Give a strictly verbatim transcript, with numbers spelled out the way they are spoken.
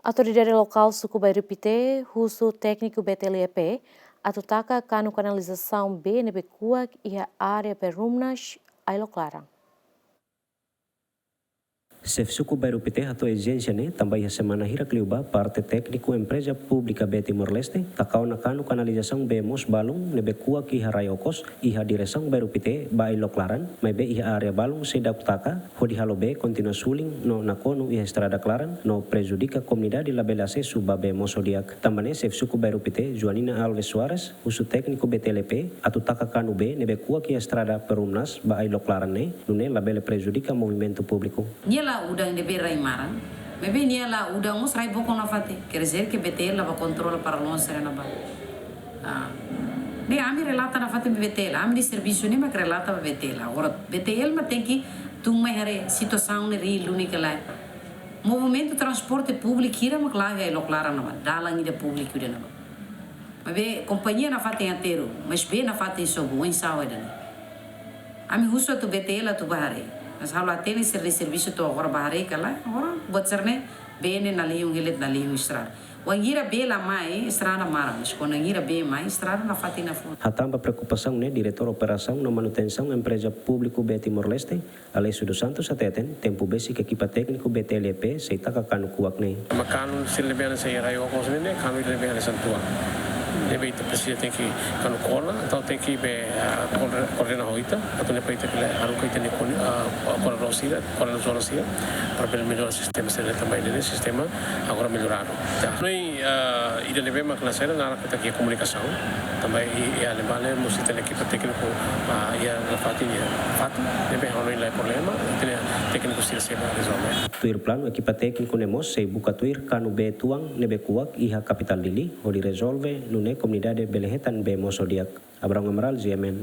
Autoridade lokál suku Bairru Pité husu tékniku B T L E P atu taka kanu kanalizasaun bee ne'ebé kuak iha área Perumnas, Ailok Laran. Xefe suku Bairru Pité hato'o ezijénsia ne'e tanba iha semana hirak liubá parte tékniku empreza públika Bee Timor-Leste taka ona kanu kanalizasaun bee moos balun ne'ebé kuak iha rai okos iha diresaun Bairru Pité ba Ailok Laran, maibé iha área balun seidauk taka, hodi halo bee kontinua sulin no nakonu iha estrada klaran no prejudika komunidade labele asesu ba bee moos ho di'ak. Tanba ne'e xefe suku Bairru Pité, Joanina Alves Soares, husu tékniku B T L E P atu taka kanu bee ne'ebé kuak iha estrada Perumnas ba Ailok Laran ne'e, nune'e labele prejudika movimentu públiku. Nia la udan ne'ebé rai maran, maibé nia la udan mós rai bokon nafatin, quer dizer que B T L la bá kontrola para lonse ne'ebá. Ah. Ne'e ami relata nafatin ba B T L, ami-nia servisu ne'e mak relata ba B T L. Agora B T L mak tenke tun mai haree situasaun ne'e reál duni ka lae. Movimentu transporte públiku hira mak la'o iha Ailok Laran ne'ebá, dalan ida públiku ida ne'ebá. Maibé kompañia nafatin aterru, mas bee nafatin sobu, oinsá ida-ne'e. Ami husu atu B T L atu bá haree. Mas ha'u la hatene se sira servisu to'o agora bá haree ka lae, agora buat sira-ne'e bee ne'e nalihun hilet nalihun estrada. Wainhira bee la mai, estrada maran, mas kuandu wainhira bee mai, estrada nafatin nafuhu. Hatán ba preokupasaun ne'e, Diretór Operasaun no Manutensaun Empreza Públiku Bee Timor-Leste, Alessio dos Santos hateten, tempu besik ekipa tékniku B T L E P sei taka kanu kuak ne'e. Ema kanu sira ne'ebé hanesan iha rai okos ne'e, kanu ida ne'ebé hanesan tua. Ne'ebé ita presiza tenke kanu koordenasaun, tenke be, ah, koorde-, koordena ho ita, atu ne'e para ita bele haruka ita-nia koni-, ah, koordenadór sira, koordenadór sira, para bele mellora sistema sira ne'e tanba ne'e sistema agora melloradu. Ya. Noi, ah, ida ne'ebé mak na sera na ita ke komunikasaun, tanba i, i ale bale mós ita-nia ekipa tékniku, ah, iha nafatin iha fatin, ne'ebé ha'u hanoin laiha problema, ita-nia tékniku sira sei bá rezolve. Tuir planu ekipa tékniku ne'e mós sei buka tuir kanu bee tuan ne'ebé kuak iha kapitál Dili, hodi rezolve nune'e komunidade bele hetan bee moos ho di'ak. Abrão Amaral, G M N.